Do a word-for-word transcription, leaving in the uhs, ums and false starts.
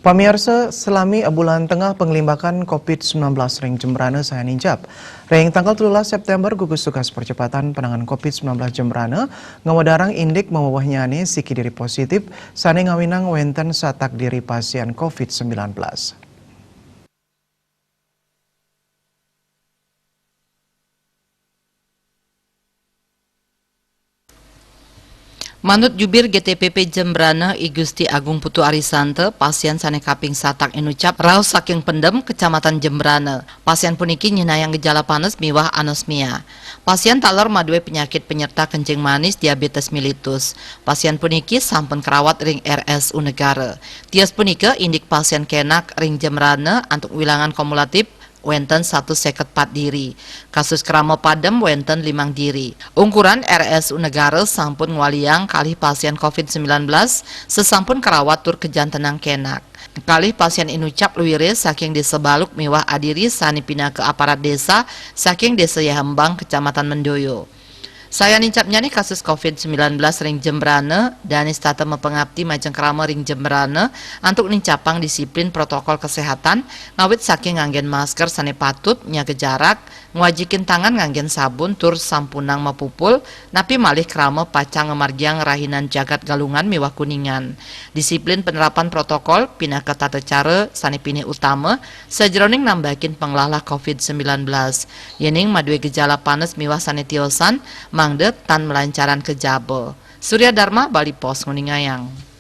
Pamiarsa, salami abulan tengah panglimbakan covid sembilan belas ring Jembrana sayan nincap. Ring tanggal telulas September, gugus tugas percepatan penanganan covid sembilan belas Jembrana ngawedarang indik mawewehnyané siki diri positif sané ngawinang wénten satak diri pasien covid sembilan belas. Manut Jubir G T P P Jembrana, I Gusti Agung Putu Arisanta, pasien sané kaping satak inucap raos saking Pendem, Kecamatan Jembrana. Pasien puniki nyenayang gejala panes miwah anosmia. Pasien taler madué penyakit penyerta kencing manis, diabetes mellitus. Pasien puniki sampun karawat ring R S U Negara. Tios punika indik pasien kénak ring Jembrana antuk wilangan kumulatif wénten satus seket pat diri. Kasus krama padem wénten limang diri. Ungkuran R S U Negara sampun ngwaliang kalih pasien covid sembilan belas sesampun karawat tur kajantenang kénak. Kalih pasien inucap luiré saking Désa Baluk miwah adiri sané pinaka aparat désa saking Désa Yahembang, Kecamatan Mendoyo. Sayan nincapnyané kasus covid sembilan belas ring Jembrana, dané setata mapangapti majeng krama ring Jembrana antuk nincapang disiplin protokol kesehatan, ngawit saking nganggén masker sané patut, nyaga jarak, ngwajikin tangan nganggén sabun tur sampunang mapupul, napi malih krama pacang ngamargiang rahinan jagat Galungan miwah Kuningan. Disiplin penerapan protokol pinaka tata cara sané pinih utama sajeroning nambakin panglahlah covid sembilan belas. Yéning madué gejala panes miwah sané tiosan, mangda tan malancaran kejaba. Surya Dharma, Bali Post, nguningayang.